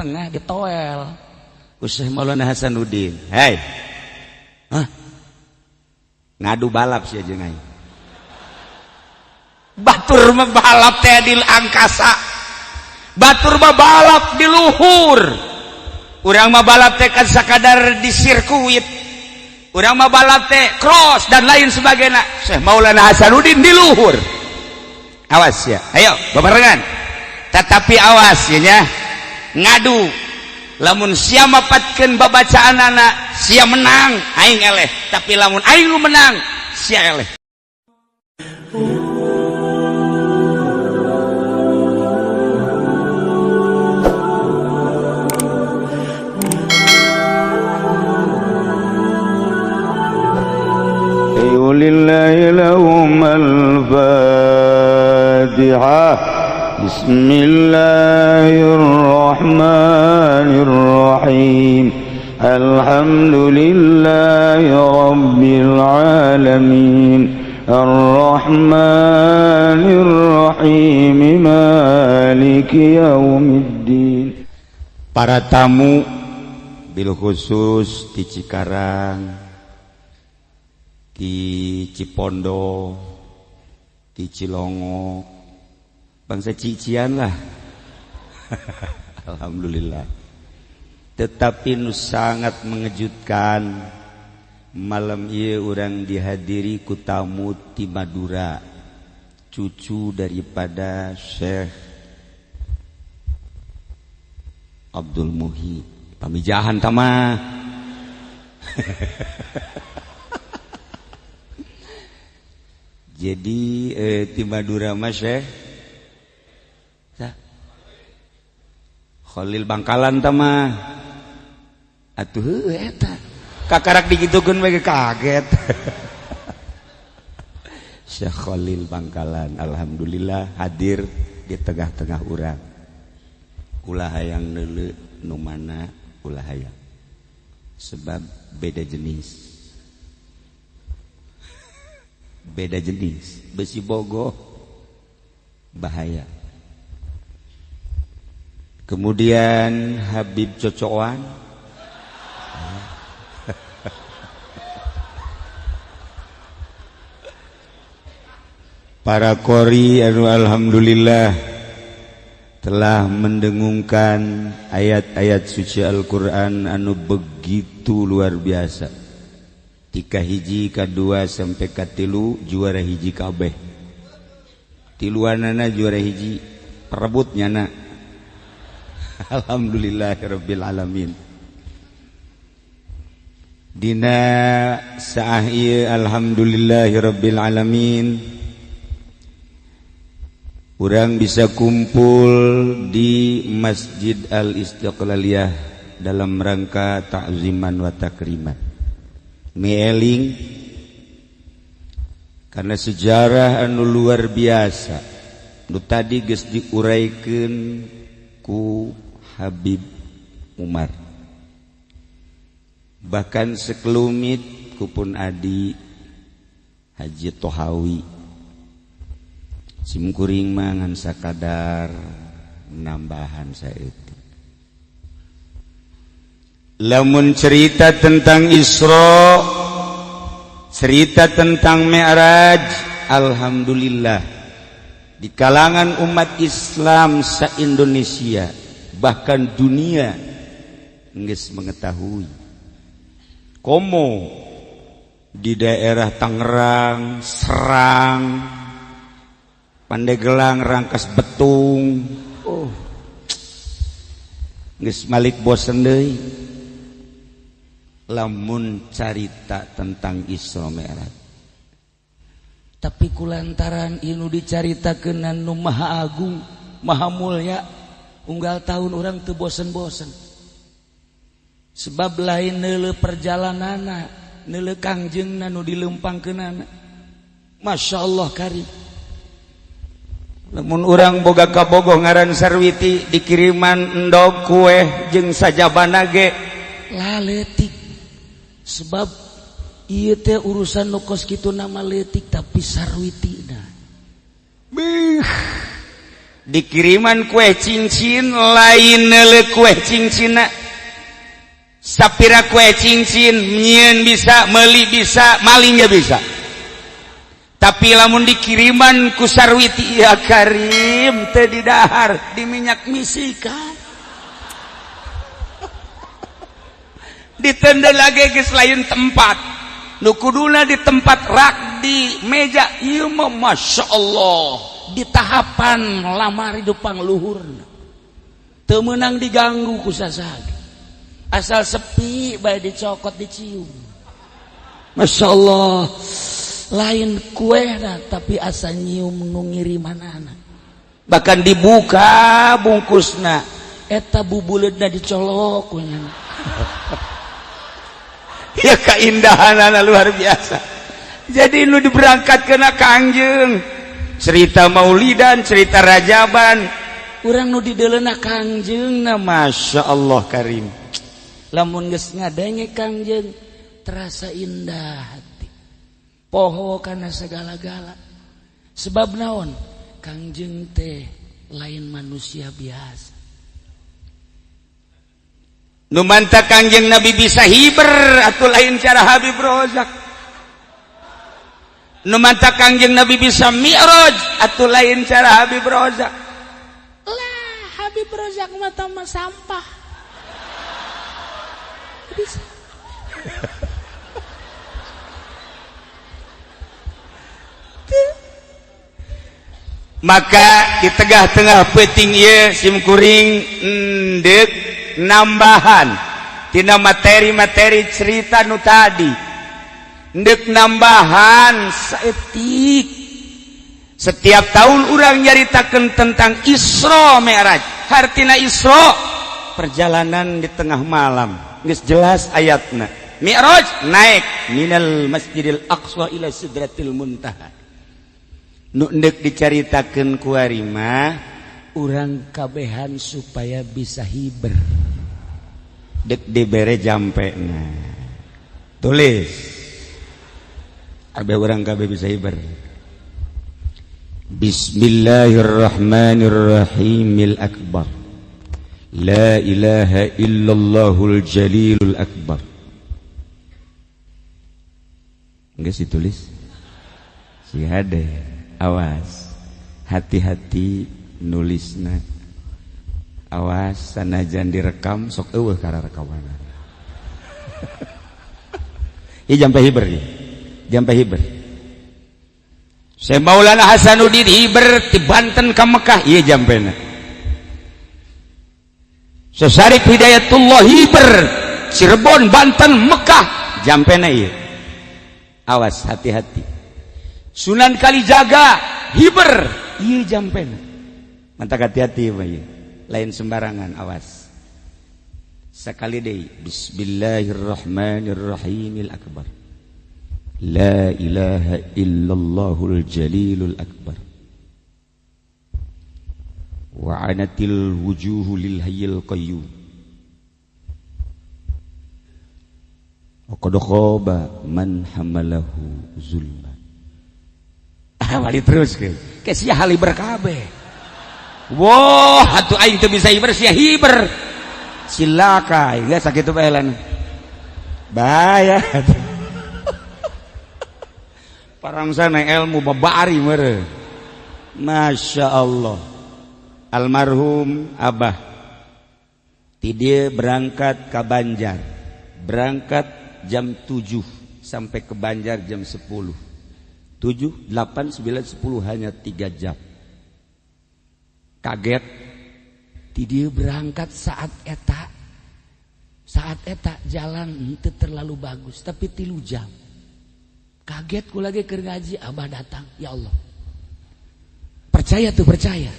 Tengah ditoel ku Syekh Maulana Hasanuddin. Hei, hah? Ngadu balap sih jeung aing. Batur mah balap teh di angkasa, batur mah balap di luhur, urang mah balap teh kan sakadar di sirkuit, urang mah balap teh cross dan lain sebagainya. Syekh Maulana Hasanuddin di luhur. Awas ya, ayo bebarengan, tetapi awas ya nya, ngadu. Lamun sia mapatkeun babacaanana, sia menang, aing eleh. Tapi lamun aing nu menang, sia eleh. Lillahi lahum al-Fatihah. Bismillahirrahmanirrahim. Alhamdulillahi rabbil alamin. Arrahmanirrahim. Maliki yaumiddin. Para tamu bil khusus di Cikarang, di Cipondo, di Cilongo, bangsa cician lah. Alhamdulillah. Tetapi nu sangat mengejutkan, malam ieu urang dihadiri ku tamu ti Madura, cucu daripada Syekh Abdul Muhyi. Pamijahan tama. Jadi ti Madura mah Syekh Khalil Bangkalan tama. Atuh heueuh eta. Kakarak digitukeun we kaget. Syekh Khalil Bangkalan alhamdulillah hadir di tengah-tengah urang. Ulah hayang neuleu nu mana, ulah hayang. Sebab beda jenis. Beda jenis, besi bogoh bahaya. Kemudian Habib Cocoan. Para qori anu alhamdulillah telah mendengungkan ayat-ayat suci Al-Qur'an anu begitu luar biasa. Tika hiji kadua sampai katilu juara hiji kabeh. Tiluanana juara hiji, perebut nyana. Alhamdulillahirabbil alamin. Dina saah ieu alhamdulillahirabbil alamin. Urang bisa kumpul di Masjid Al-Istiqlaliyah dalam rangka ta'ziman wa takriman. Mieling karena sejarah anu luar biasa nu tadi geus diuraikeun ku Habib Umar, bahkan sekelumit kupun adi Haji Tohawi. Simkuring mangan sakadar nambahan saeutik. Lamun cerita tentang Isra, cerita tentang Mi'raj, alhamdulillah di kalangan umat Islam se-Indonesia bahkan dunia geus mengetahui. Komo di daerah Tangerang, Serang, Pandeglang, Rangkas Betung, oh geus malik bosen deui lamun carita tentang Isra Mi'raj. Tapi kulantaran inu dicaritakeun nu Maha Agung, Maha Mulia, unggal tahun orang teu bosen-bosen. Sebab lain neuleuh perjalananna, neuleuh kangjengna nu dileumpangkeunana. Masya Allah karim. Lamun urang boga kabogoh ngaran Sarwiti dikiriman endog kue jeung sajabana ge laletik. Sebab ieu teh urusan nu kos kitu nama leutik tapi Sarwitina. Bih. Dikiriman kue cincin lain neuleuh kue cincinna. Sapira kue cincin nyieun bisa, meuli bisa, maling ge bisa. Tapi lamun dikiriman ku Sarwiti ya Karim teu didahar di minyak misikan. Ditenda lagi geus lain tempat. Nu kuduna di tempat rak di meja ieu mah Masya Allah di tahapan lamari dupang luhurna. Teu meunang diganggu ku sasaha. Asal sepi bae dicokot dicium. Masya Allah lain kuehna tapi asa nyium nu ngirimanana. Bahkan dibuka bungkusna eta bubuleudna dicolok ku nya. Ya keindahanana luar biasa. Jadi nu diberangkatkeun ka Kangjeng cerita Maulidan, cerita Rajaban, urang nu dideuleuna Kangjengna Masya Allah Karim. Lamun geus ngadenge Kangjeng terasa indah hati. Poho kana segala-gala. Sebab naon? Kangjeng teh lain manusia biasa. Nu manta Kangjeng Nabi bisa hiber atau lain cara Habib Rozak. Nu manta Kangjeng Nabi bisa mi'raj atau lain cara Habib Rozak. Lah Habib Rozak mah mah sampah. Bisa. Maka di tengah-tengah peuting ieu sim kuring endek nambahan tina materi-materi cerita nu tadi ndek nambahan saetik. Setiap tahun urang nyaritakeun tentang Isra Mi'raj. Hartina Isra perjalanan di tengah malam, geus jelas ayatna. Mi'raj naik minal Masjidil Aqsa ila Sidratil Muntaha. Nu ndek dicaritakeun ku ari mah urang kabehan supaya bisa hiber. Dek dibere jampena. Tulis. Abe urang kabeh bisa hiber. Bismillahirrahmanirrahimil akbar. La ilaha illallahul jalilul akbar. Geus ditulis? Si hade, awas. Hati-hati nulisna. Awas sanajan direkam sok eueuh kana rekamanna. Ieu jampe hiber ieu. Jampe hiber. Syekh Maulana Hasanuddin hiber ti Banten ka Mekah ieu jampena. Syekh Syarif Hidayatullah hiber Cirebon Banten Mekah jampena ieu. Awas hati-hati. Sunan Kalijaga hiber ieu jampena. Mantak hati-hati mah ieu. Lain sembarangan, awas. Sekali deui, bismillahirrahmanirrahimil akbar. La ilaha illallahul jalilul akbar. Wa anatil wujuhu lil hayyil qayyum. Wa qad khaba man hamalahu zulma. Ah, wali terus ke. Ke sia hali berkabeh. Wah, atuh aing teu bisa hiber sia hiber. Cilaka, geus sakitu bae lan. Bahaya. Parangsana ilmu babari meureun. Masya Allah. Almarhum Abah. Ti dieu berangkat ka Banjar. Berangkat jam 7 sampai ke Banjar jam 10. 7, 8, 9, 10 hanya 3 jam. Kaget. Ti dieu berangkat saat eta. Saat eta jalan henteu terlalu bagus tapi 3 jam. Kaget ku lagi keur ngaji Abah datang, ya Allah. Percaya tuh percaya.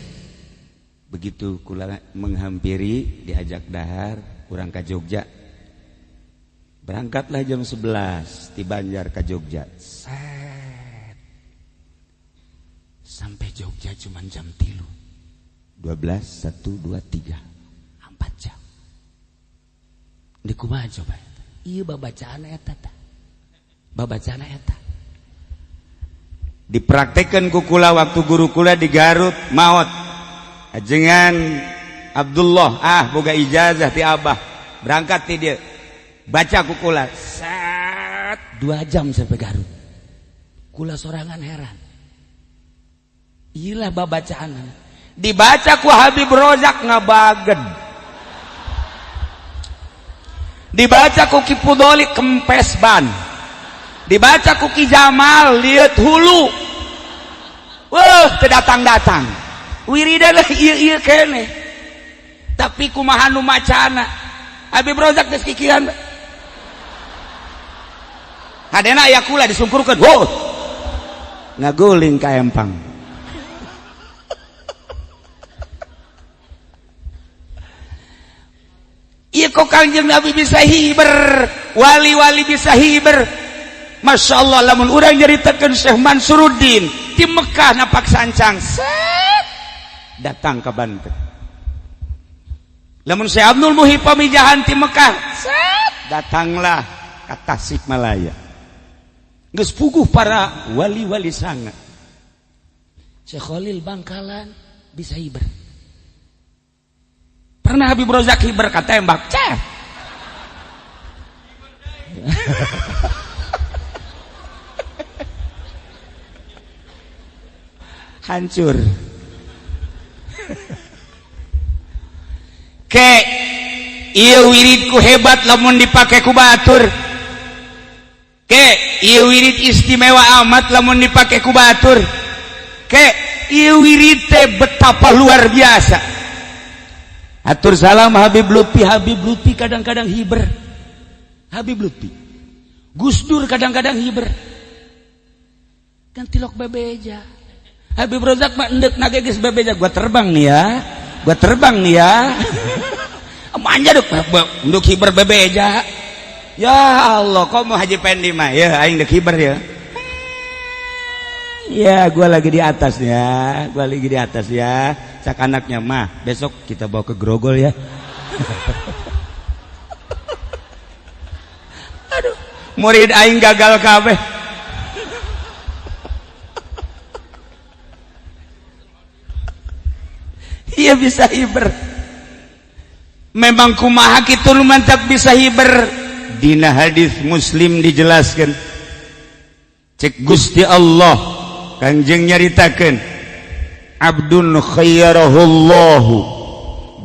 Begitu kula menghampiri diajak dahar kurang ka Jogja. Berangkatlah jam 11 di Banjar ka Jogja. Set. Sampai Jogja cuman jam 3. 12, 1, 2, 3. 4 jam. Di kumaha coba eta? Ieu babacaan eta tah. Babacaan eta. Dipraktekan ku kula waktu guru kula di Garut maot. Ajengan Abdullah ah boga ijazah ti abah berangkat ti dia baca ku kula set 2 jam sampai Garut. Kula sorangan heran. Iyalah babacaan. Dibaca ku Habib Rozak ngabagen. Dibaca ku Ki Pudoli kempes ban. Dibaca ku Ki Jamal lihat hulu. Wah, teu datang-datang. Wiridan lah ieu-ieu keneh. Tapi kumaha nu macana? Habib Rozak geus kikiran. Hadena aya kula disungkurkeun. Huh. Ngaguling ka empang. Ieu kok Kangjeng Nabi bisa hiber, wali-wali bisa hiber. Masya Allah lamun urang nyaritakeun Syekh Mansuruddin di Mekah napak sancang set datang ke Banten. Lamun Syekh Abdul Muhyi pamijahan di Mekah set datanglah ke Tasikmalaya. Geus puguh para wali-wali sangat. Syekh Khalil Bangkalan bisa hiber. Pernah Habib Rozak hiber katembak, ceh. Hancur. Ke ieu wiridku hebat lamun dipake ku batur. Ke ieu wirid istimewa amat lamun dipake ku batur. Ke ieu wirid teh betapa luar biasa. Atur salam Habib Lutfi, Habib Lutfi kadang-kadang hiber. Habib Lutfi. Gus Dur kadang-kadang hiber. Kan tilok bebeja. Habib Rozak mah endek nage geus bebeja, gua terbang nih ya. Gua terbang nih ya. Manja duk endek hiber bebeja. Ya Allah, kok mau Haji Pendi mah ya aing dek hiber ya. Ya, gua lagi di atas ya. Gua lagi di atas ya. Cak anaknya mah, besok kita bawa ke Grogol ya. Aduh, murid aing gagal kabeh. Iya bisa hiber. Memang kumaha kitu nu mantap bisa hiber. Dina hadis Muslim dijelaskan. Cek Gusti Allah Kangjeng nyaritakeun abdun khayyarahullahu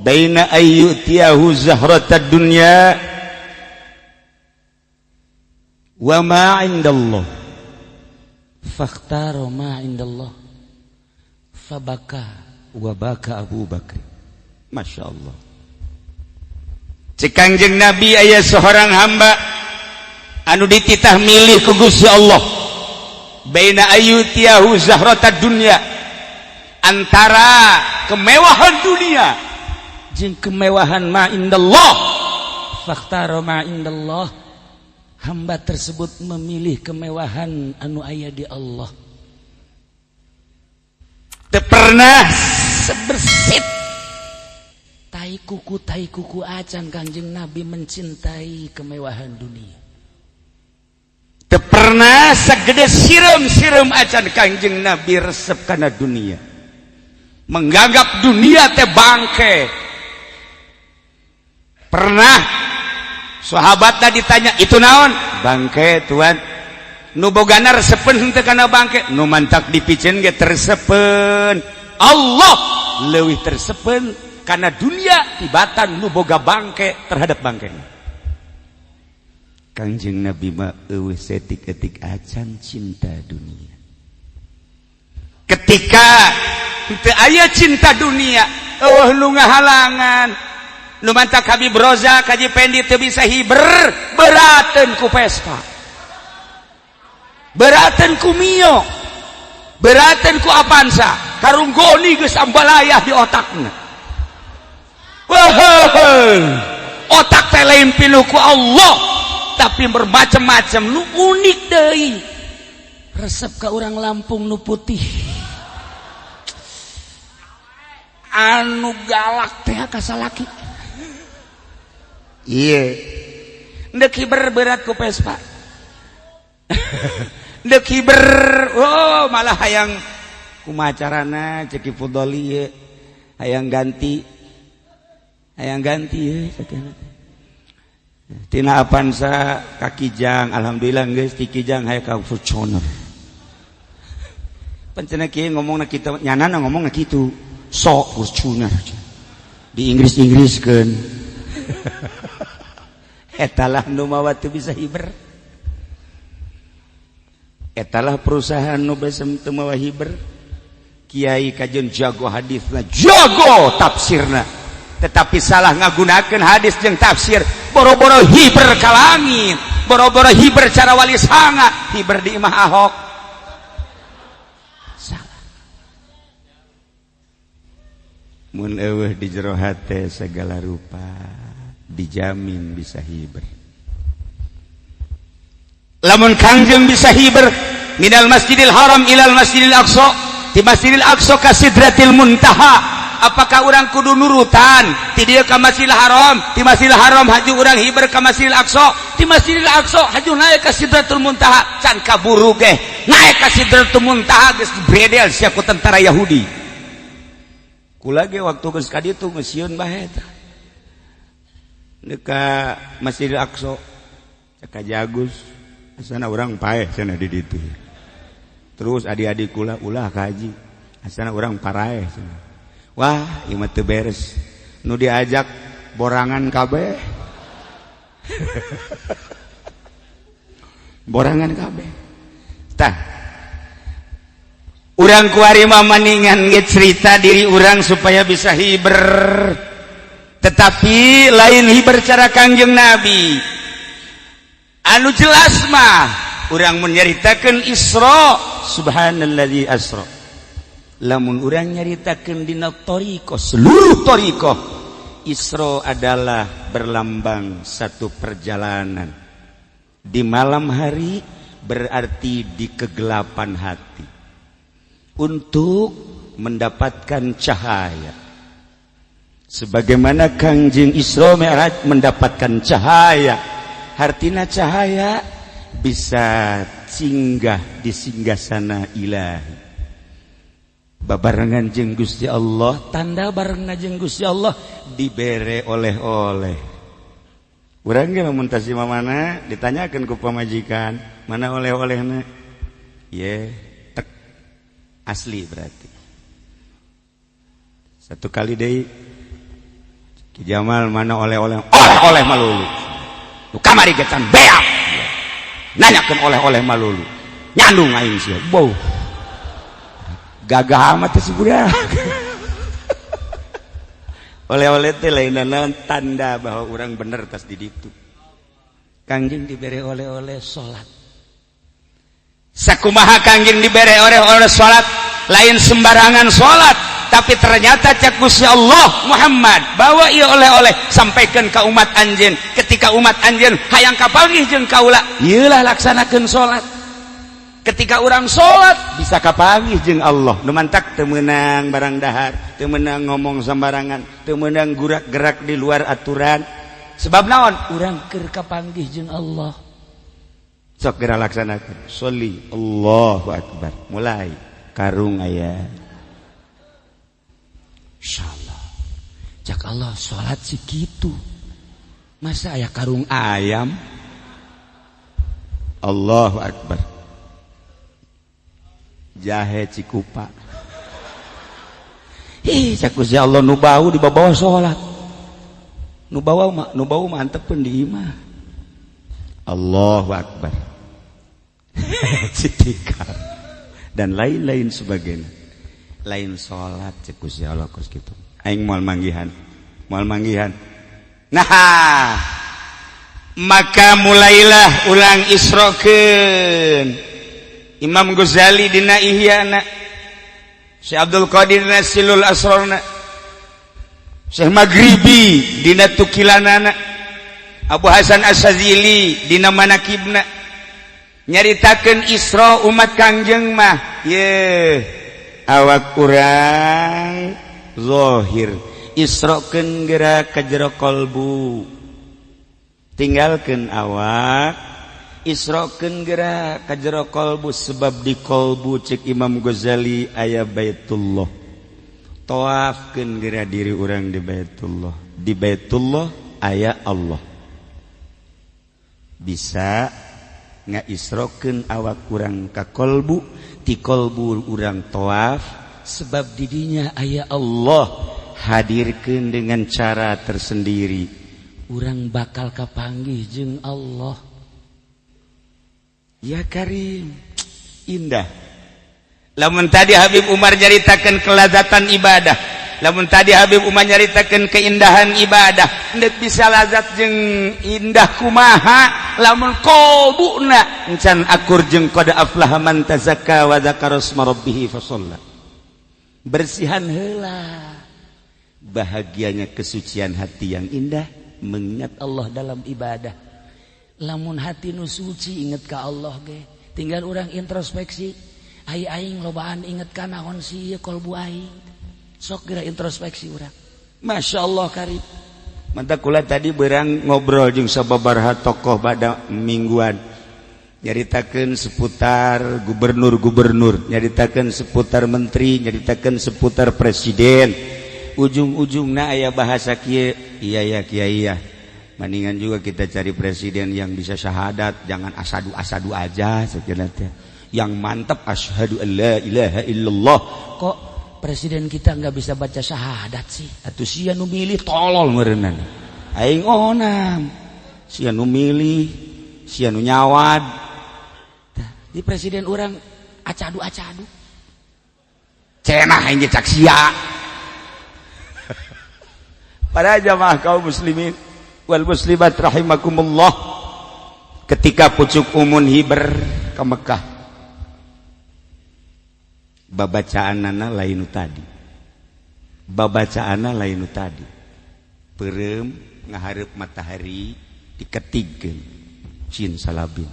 baina ayyutiyahu zahratad dunya wa ma indallah fakhtara ma indallah fabaka wa baka Abu Bakar. Masya Allah. Cek Kangjeng Nabi aya seorang hamba anu dititah milih ku Gusti Allah baina ayyutiyahu zahratad dunya, antara kemewahan dunia jeung kemewahan ma indallah, fakhtara ma indallah, hamba tersebut memilih kemewahan anu aya di Allah. Teu pernah sebersit tai kuku acan Kangjeng Nabi mencintai kemewahan dunia. Teu pernah segede sireum-sireum acan Kangjeng Nabi resep kana dunia. Menganggap dunia teh bangke. Pernah sahabatna ditanya, itu naon? Bangke tuan. Nu bogana resepeun henteu kana bangke, nu mantak dipiceun ge tersepeun. Allah leuwih tersepeun kana dunia tibatan nu boga bangke terhadap bangkena. Kangjeng Nabi mah eueuh setik-etik acan cinta dunia. Ketika teu aya cinta dunia, eueuh nu ngahalangan. Nu mantak Habib Rozak Haji Pendi teu bisa hiber, berateun ku Vespa, berateun ku Mio, berateun ku Avanza, karung goni geus ambalayah di otakna. Wah, otak teh lain pilu ku Allah, tapi bermacam-macam nu unik deui. Resep ka urang Lampung nu putih, anu galak teh ka salaki. Iya, ndek hiber berat ku Vespa. Ndek hiber, oh malah hayang kumaha carana cek Ki Fudoli ye. Hayang ganti. Hayang ganti ye sakana. Tina Avanza ka Kijang, alhamdulillah geus ti Kijang hayang ka Fortuner. Pancena kieu ngomongna kitu, nyanana ngomongna kitu. Sok Fortuner. Di Inggris-Inggriskeun. Etalah nu mawa teu bisa hiber. Etalah perusahaan nu bisa teu mawa hiber. Kiai kajen jago hadisna, jago tafsirna, tetapi salah ngagunakeun hadis jeung tafsir, boro-boro hiber ka langit, boro-boro hiber cara wali sanga, hiber di imah Ahok. Salah. Mun eueuh di jero hate segala rupa dijamin bisa hiber. Lamun Kangjeng bisa hiber minal Masjidil Haram ilal Masjidil Aqsa, di Masjidil Aqsa ka Sidratil Muntaha, apakah urang kudu nurutan ti dieu ka Masjidil Haram, ti Masjidil Haram haju urang hiber ka Masjidil Aqsa, ti Masjidil Aqsa haju naik ka Sidratul Muntaha, can kaburu ge naik ka Sidratul Muntaha geus dibredel sia ku tentara Yahudi. Kula ge waktu geus ka ditu geus sieun bae eta. Deka Masjidil Aqsa cek Jagus asana urang paeh cenah di ditu. Terus adik-adik kula ulah ka haji asana urang paraeh cenah. Wah, ieu mah teu beres. Nu diajak borangan kabeh. Borangan kabeh. Tah. Urang kuari mah maningan ge cerita diri urang supaya bisa hiber. Tetapi lain hiber cara Kangjeng Nabi. Anu jelas mah urang menyaritakeun Isra, subhanalladzi asra. Lamun urang nyaritakeun dina thariqah, seluruh thariqah, Isra adalah berlambang satu perjalanan. Di malam hari berarti di kegelapan hati untuk mendapatkan cahaya. Sebagaimana Kangjeng Isra Mi'raj mendapatkan cahaya, hartina cahaya bisa singgah di singgasana ilahi. Babarengan jeung Gusti Allah, tanda barengna jeung Gusti Allah dibere oleh-oleh. Urang ge lamun tas mana ditanyakeun ku pamajikan, mana oleh-olehna? Ye, tek asli berarti. Satu kali deui Ki Jamal mana oleh-oleh? Oleh-oleh malulu. Nu kamari ge can beak. Nanyakeun oleh-oleh malulu. Nyandung aing sia. Bau. Gagah amat si budak. Oleh-oleh teh lain tanda bahwa orang bener tas di ditu. Kangjeng dibere oleh-oleh salat. Sakumaha Kangjeng dibere oleh-oleh salat, lain sembarangan salat, tapi ternyata cek Gusti Allah Muhammad bawa ieu oleh-oleh sampaikan ke umat anjeun. Ketika umat anjeun hayang kapanggih jeung kaula, ieu lah laksanakeun salat. Ketika orang salat bisa kapanggih jeung Allah. Nu mantak teu meunang barang dahar, teu meunang ngomong sembarangan, teu meunang gerak-gerak di luar aturan. Sebab naon? Urang keur kapanggih jeung Allah. Sok geura laksanakeun. Sholli Allahu akbar. Mulai karung aya. Insyaallah. Cak Allah salat si kitu. Masa aya karung ayam? Allahu akbar. Jahe cikupa. Ih, cak Gusti Allah nu bau dibawa salat. Nu bau mah nu bau mah antepeun di imah. Allahu akbar. Citikar dan lain-lain sebagainya. Lain salat cek Gusti Allah kos kitu. Aing moal manggihan. Moal manggihan. Nah, maka mulailah ulang Isrokeun. Imam Ghazali dina Ihyana, Syekh Abdul Qadir dina Silul Asrarna, Syekh Maghribi dina Tukilanana, Abu Hasan Asy-Syadzili dina Manakibna, nyaritakeun Isra umat Kangjeng mah ye awak urang zahir Isrokeun geura ka jero kalbu, tinggalkeun awak, Isrokeun geura ka jero kalbu, sebab di kalbu cek Imam Ghazali aya Baitullah. Tawafkeun geura diri urang di Baitullah. Di Baitullah aya Allah. Bisa ngaisrokeun awak urang ka kolbu, ti kolbu urang tawaf sebab didinya aya Allah, hadirkeun dengan cara tersendiri. Urang bakal kapanggih jeung Allah. Ya Karim, indah. Lamun tadi Habib Umar nyaritakan kelazatan ibadah, lamun tadi Habib Umar nyaritakan keindahan ibadah, ndek bisa lazat jeung indah kumaha lamun kolbuna encan akur jeung qad aflaha man tazakka wa dzakara asma rabbih fasalla. Bersihan heula. Bahagianya kesucian hati yang indah mengingat Allah dalam ibadah. Lamun hati nu suci inget ka Allah ge, tinggal urang introspeksi. Ai aing lobaan inget ka naon sih ieu kolbu aing. Sok geura introspeksi urang. Masya Allah karib. Mantap kula tadi berang ngobrol jeung sababaraha tokoh pada mingguan. Nyaritakeun seputar gubernur-gubernur, nyaritakeun seputar menteri, nyaritakeun seputar presiden. Ujung-ujungna aya bahasa kieu, iya ya kiai ya. Mendingan juga kita cari presiden yang bisa syahadat, jangan asadu-asadu aja sekian teh. Yang mantap asyhadu an la ilaha illallah. Kok presiden kita nggak bisa baca syahadat sih? Atuh sia nu milih tolol meureunna. Aing onam. Sia nu milih, sia nu nyawad. Tah, di presiden urang acadu-acadu. Cenah aing ge cak sia. Para jamaah kaum muslimin wal muslimat rahimakumullah, ketika pucuk umun hiber ke Mekah, babacaanana lain tadi, babacaanana lain tadi, peureum ngahareup matahari diketigkeun cin salabin.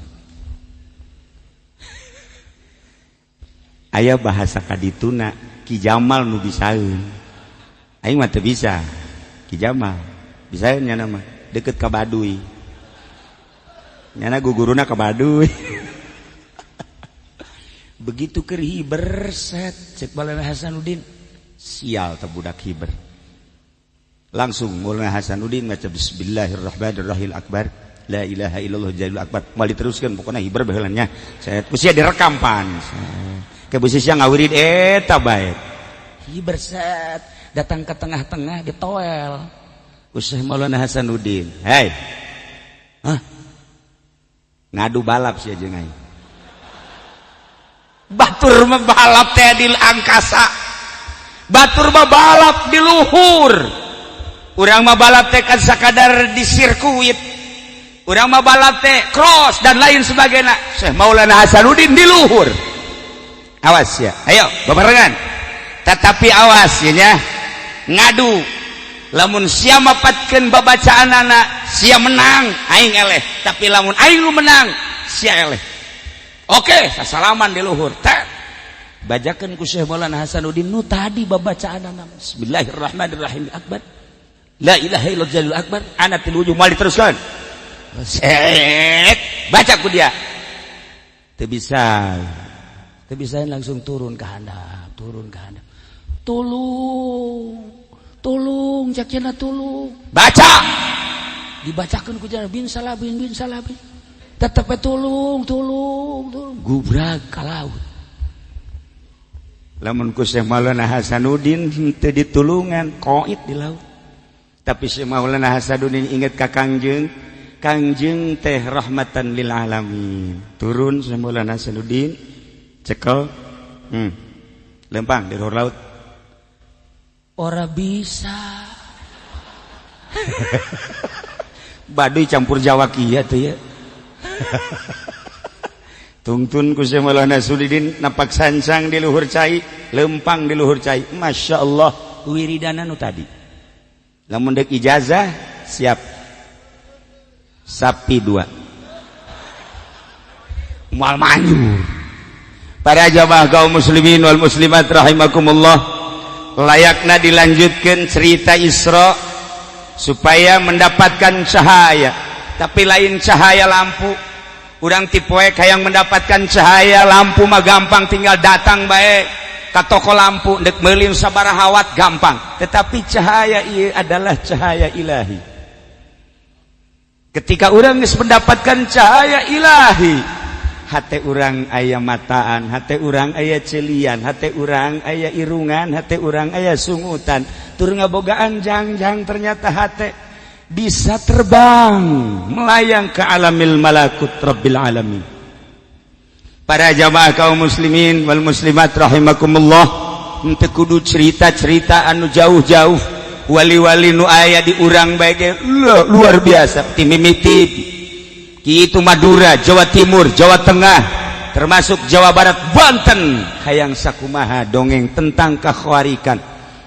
Aya bahasa kadituna Ki Jamal nu bisaeun, aing mah teu bisa. Ki Jamal bisaeun nya mah deket ka Baduy, nyana guguruna ka Baduy. Begitu keur hiber set cek Maulana Hasanuddin, sial teh budak hiber. Langsung Maulana Hasanuddin maca bismillahirrahmanirrahim akbar, la ilaha illallah jalil akbar. Moal diteruskeun pokona hiber baheula nya. Set kusia direkam pan. Ke beusi sia ngawirid eta bae. Hiber set datang ke tengah-tengah ditoel. Syekh Maulana Hasanuddin, hei, hah? Ngadu balap sia jeung aing. Batur mah balap teh di angkasa, batur mah balap di luhur. Urang mah balap teh kan sakadar di sirkuit, urang mah balap teh cross dan lain sebagainya. Syekh Maulana Hasanuddin di luhur. Awas ya, ayo bebarengan. Tetapi awas ya nya, ngadu. Lamun sia mapatkeun babacaanana, sia menang, aing eleh. Tapi lamun aing nu menang, sia eleh. Oke, sasalaman di luhur. Tet. Bajakeun ku Syekh Maulana Hasanuddin nu tadi babacaanana. Bismillahirrahmanirrahim akbar. La ilaha illallah jalil akbar. Ana til wujuh moal diteruskeun. Set, baca ku dia. Teu bisa. Teu bisa langsung turun ke handap, turun ke handap. Tolong. Tolong cak cenah tolong. Baca. Dibacakeun ku cenah bin salabin bin salabin. Tetep tolong, tolong, tolong. Gubrag ka laut. Lamun ku Syekh Maulana Hasanuddin teu ditulungan, koit di laut. Tapi Syekh Maulana Hasanuddin inget ka Kangjeng, Kangjeng teh rahmatan lil alamin. Turun Syekh Maulana Hasanuddin, cekel, lempang di luar laut. Ora bisa. Baduy campur Jawa kieu teh ya. Tungtun ku Syekh Maulana Hasanuddin napak sancang di luhur cai, lempang di luhur cai. Masya Allah, wiridana nu tadi. Lamun deuk ijazah siap. Sapi 2. Moal manjur. Para jamaah kaum muslimin wal muslimat rahimakumullah, layakna dilanjutkan cerita Isra supaya mendapatkan cahaya, tapi lain cahaya lampu. Urang tipoe hayang mendapatkan cahaya lampu mah gampang, tinggal datang bae ka toko lampu ndek meuli sabaraha watt gampang. Tetapi cahaya ieu adalah cahaya ilahi. Ketika urang geus mendapatkan cahaya ilahi, hate urang aya mataan, hate urang aya celian, hate urang aya irungan, hate urang aya sungutan, tur ngabogaan jangjang, ternyata hate bisa terbang melayang ke alamil malakut rabbil alamin. Para jamaah kaum muslimin wal muslimat rahimakumullah, henteu kudu cerita-cerita anu jauh-jauh, wali-wali nu aya di urang bae ge luar biasa, ti mimiti kitu Madura, Jawa Timur, Jawa Tengah, termasuk Jawa Barat, Banten, hayang sakumaha dongeng tentang kekhawarikan,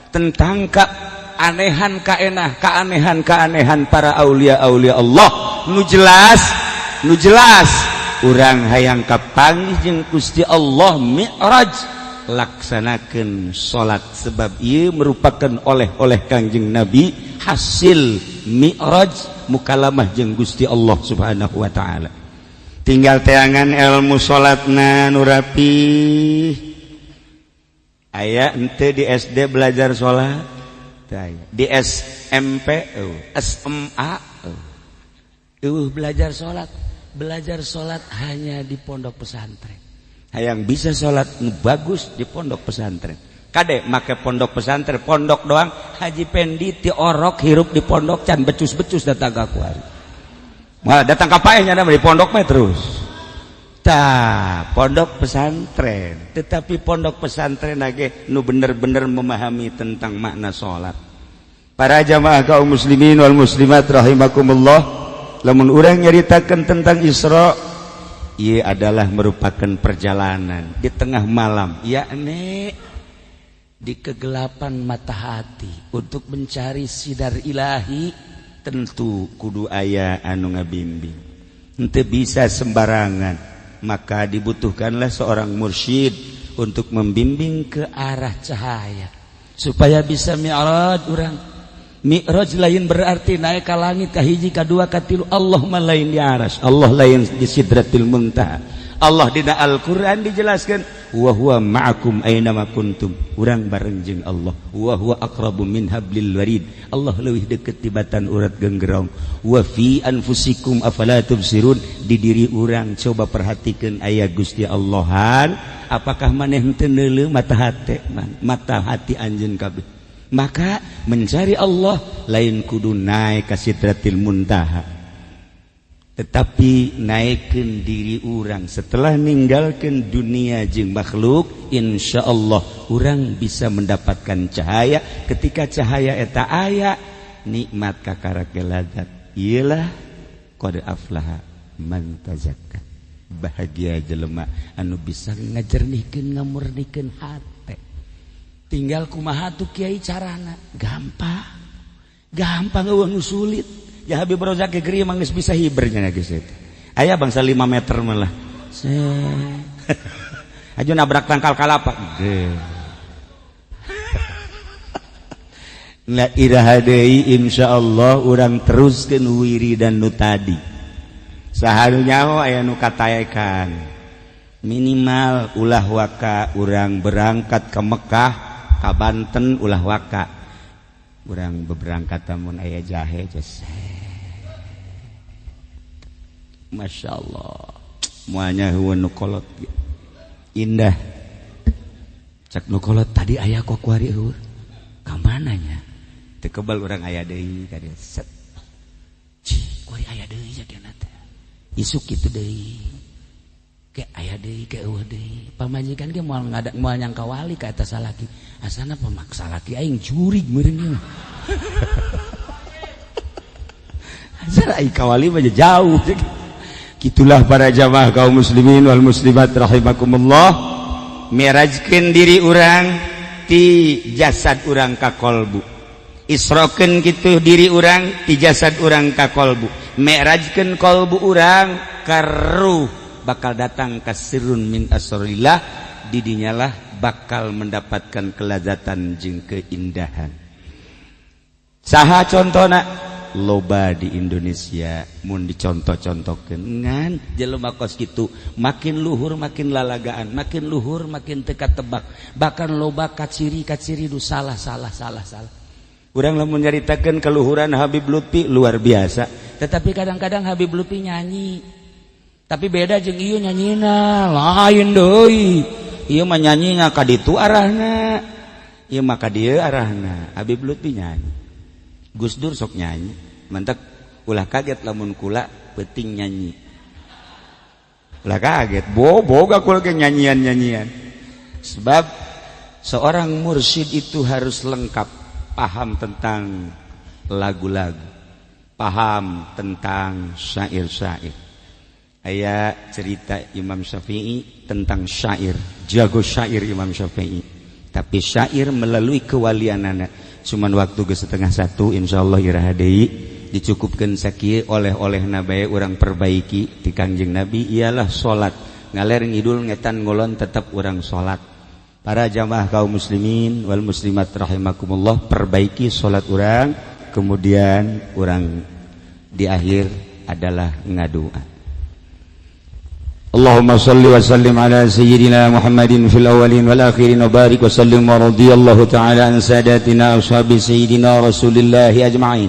tentang keanehan kaenah, keanehan keanehan para aulia-aulia Allah. Nu jelas, nu jelas urang hayang kapanggih jeung Gusti Allah Mi'raj, laksanakeun salat sebab ieu merupakan oleh-oleh Kangjeng Nabi hasil Mi'raj mukalamah jeung Gusti Allah Subhanahu wa taala. Tinggal teangan ilmu salatna nu rapi. Aya henteu di SD belajar salat? Teu aya. Di SMP, eueuh. SMA, eueuh. Belajar salat. Belajar salat hanya di pondok pesantren. Hayang bisa salat nu bagus di pondok pesantren. Kade make pondok pesantren, pondok doang. Haji Pendi ti orok hirup di pondok can becus-becus datang ka kuari. Malah datang ka paehnya di pondok mah terus. Tah, pondok pesantren. Tetapi pondok pesantren lagi nu bener-bener memahami tentang makna salat. Para jamaah kaum muslimin wal muslimat rahimakumullah, lamun urang nyaritakeun tentang Isra, ia adalah merupakan perjalanan di tengah malam, yakni di kegelapan mata hati untuk mencari sinar ilahi. Tentu kudu aya anu ngabimbing, henteu bisa sembarangan, maka dibutuhkanlah seorang mursyid untuk membimbing ke arah cahaya supaya bisa mi'raj. Urang mi'raj lain berarti naik ke langit ka hiji, ka dua, ka tilu. Allah mah lain di aras, Allah lain di sidratil muntaha. Allah dina Al-Qur'an dijelaskan wa huwa ma'akum aina ma kuntum, urang bareng jeung Allah. Wa huwa aqrabu min hablil warid, Allah leuwih deukeut tibatan urat genggerong. Wa fi anfusikum afala tubsirun, di diri urang coba perhatikeun aya Gusti Allahan. Apakah maneh henteu neuleuh mata hati man, mata hati anjeun kabeh? Maka mencari Allah lain kudu naik ka sidratil muntaha, tetapi naikkan diri orang setelah ninggalkan dunia jeung makhluk. Insya Allah orang bisa mendapatkan cahaya. Ketika cahaya eta aya, nikmat kakara kelazat, ialah qad aflaha man tazakka, bahagia jelema anu bisa ngajernihkeun, ngamurnikeun hate. Tinggal kumaha tuh kiai carana? Gampang, gampang, eueuh nu sulit. Ya Habib Rozak ge mah geus bisa hibernya geus eta. Aya bangsa 5 meter malah. Aja nabrak tangkal kalapa. Ge. La iraha deui, insyaallah urang teruskeun wiridan nu tadi. Saha nu nyaho aya nu kataekan. Minimal ulah waka urang berangkat ke Mekah, ka Banten ulah waka. Urang beberangkat mun aya jahe ces. Masya Allah, muanya huwa nu kolot indah. Cak nu kolot tadi aya kok kuari eueuh ka mananya, teu kebal urang aya deui ka dieu set. Cih, kuari aya deui jadina teh isuk kitu deui ke aya deui ke eueuh deui. Pamajikan ge moal ngadak, moal nyangka wali ka eta salaki, asana pemaksa laki aing jurig meureun ieu. Asal aing kawali mah jauh. Gitulah para jamaah kaum muslimin wal muslimat rahimakumullah, mirajkeun diri urang ti jasad urang ka kolbu, isrokeun kitu diri urang ti jasad urang ka kolbu, mi'rajkeun kolbu urang ka ruh, bakal datang ka sirrun min asrillah. Didinyalah bakal mendapatkan kelazatan jeung keindahan. Saha contona? Loba di Indonesia mun dicontoh-contohkeun, ngan jelema kos kitu makin luhur makin lalagaan, makin luhur makin teka tebak, bahkan loba kaciri-kaciri du salah, salah, salah, salah. Urang lamun nyaritakeun keluhuran Habib Lutfi luar biasa, tetapi kadang-kadang Habib Lutfi nyanyi, tapi beda jeung ieu nyanyina, lain deui. Ieu mah nyanyinya ka ditu arahna, ieu mah ka dieu arahna. Habib Lutfi nyanyi, Gus Dur sok nyanyi. Mantak ulah kaget lamun kula peuting nyanyi, ulah kaget. Boga kula ge nyanyian-nyanyian, sebab seorang mursyid itu harus lengkap, paham tentang lagu-lagu, paham tentang syair-syair. Aya cerita Imam Syafi'i tentang syair, jago syair Imam Syafi'i, tapi syair melalui kewalianana. Cuman waktu ke 12.30, insyaallah iraha deui, dicukupkan sakieu. Oleh-oleh nabae urang perbaiki di Kangjeng Nabi ialah salat. Ngaler ngidul, ngetan ngulon, tetap urang salat. Para jamaah kaum muslimin wal muslimat rahimakumullah, perbaiki salat urang, kemudian urang di akhir adalah ngadua. اللهم صل وسلم على سيدنا محمد في الأولين والآخرين وبارك وسلم ورضي الله تعالى عن ساداتنا أصحاب سيدنا رسول الله أجمعين.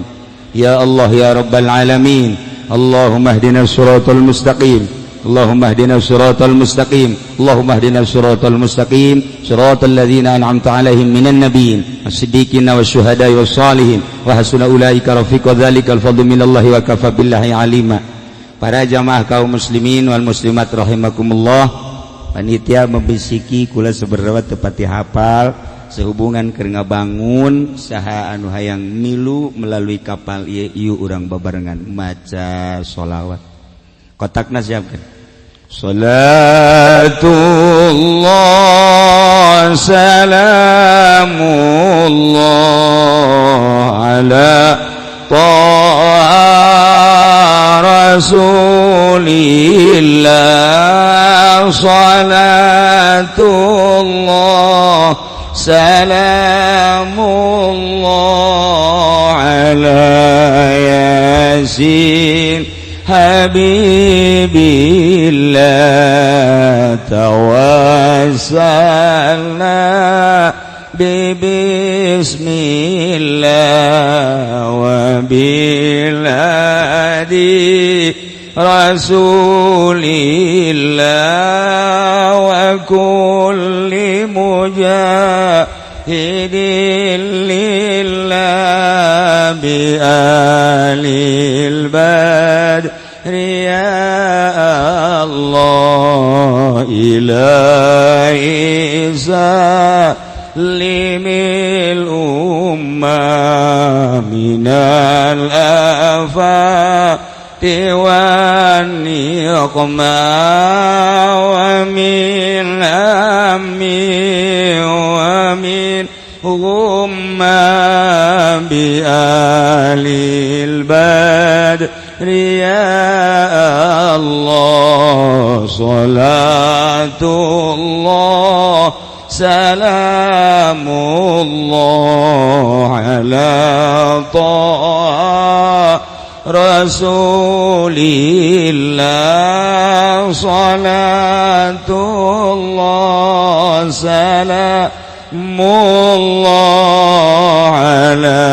يا الله، يا رب العالمين، اللهم اهدنا الصراط المستقيم، اللهم اهدنا الصراط المستقيم، اللهم اهدنا الصراط المستقيم، صراط الذين أنعمت عليهم من النبيين والصديقين والشهداء والصالحين وحسن أولئك رفيقا، ذلك الفضل من الله وكفى بالله عليما. Para jamaah kaum muslimin wal muslimat rahimakumullah, panitia membisiki kula seberapa tepati hafal sehubungan keur ngabangun. Saha anu hayang milu melalui kapal ieu, ieu urang babarengan maca sholawat. Kotakna siapkan. Salatullah salamullah ala Taha Rasulillah, salatullah salamullah ala Yasin Habibillah. Tawassalna ببسم الله وبالهدي رسول الله وكل مجاهد لله بآل البدر، يا الله إلهي سلم الأمة من الآفات والنقمة ومن هم ومن غمة بآل البدر، يا الله. صلاة الله سلام الله على طه رسول الله، صلاة الله سلام الله على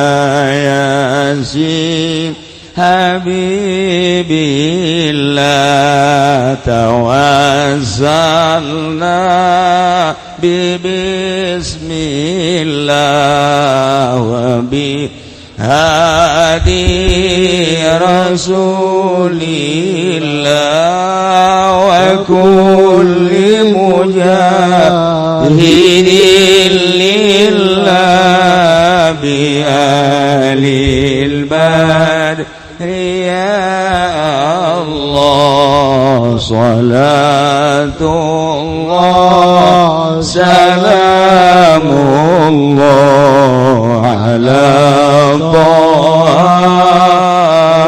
ياسين حبيب الله. توسلنا ببسم الله وبهادي رسول الله وكل مجاهد لله بآل البدر، يا الله. صلاة الله سلام الله على طه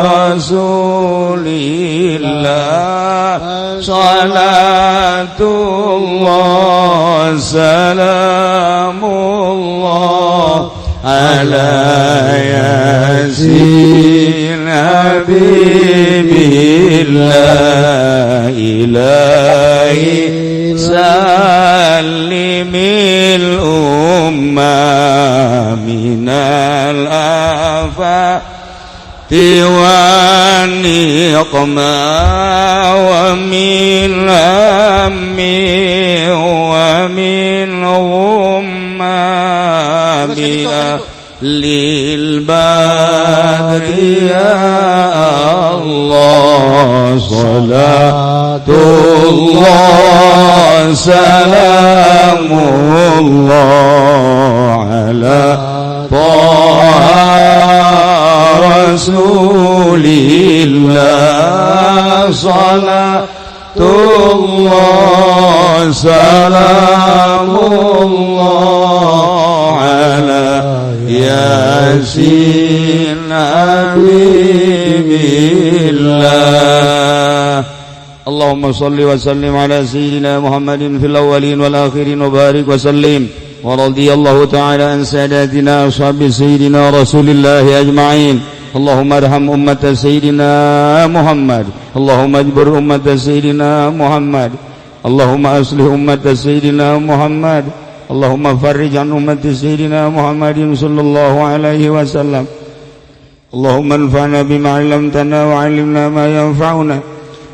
رسول الله، صلاة الله سلام الله على ياسين حبيب الله. إلهي سلم الأمة من الآفات والنقمة ومن هم ومن غمة للبدر يا الله. صلاة الله سلام الله على طه رسول الله. صلاة الله سلام الله على ياسين حبيب الله. اللهم صل وسلم على سيدنا محمد في الأولين والآخرين وبارك وسلم. ورضي الله تعالى عن ساداتنا أصحاب سيدنا رسول الله أجمعين. اللهم ارحم أمة سيدنا محمد. اللهم اجبر أمة سيدنا محمد. اللهم أصلح أمة سيدنا محمد. اللهم فرج عن أمة سيدنا محمد صلى الله عليه وسلم. اللهم انفعنا بما علمتنا وعلمنا ما ينفعنا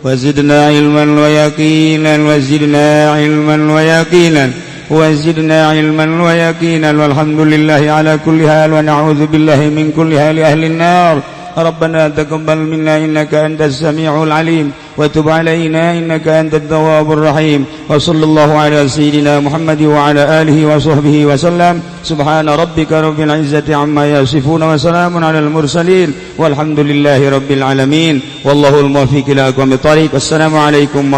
وزدنا علما ويقينا، وزدنا علما ويقينا، وزدنا علما ويقينا. والحمد لله على كل حال ونعوذ بالله من كل حال أهل النار. ربنا تقبل منا إنك أنت السميع العليم وتب علينا إنك أنت التواب الرحيم. وصلى الله على سيدنا محمد وعلى آله وصحبه وسلم. سبحان ربك رب العزة عما يصفون وسلام على المرسلين والحمد لله رب العالمين. والله الموفق إلى أقوم الطريق. والسلام عليكم.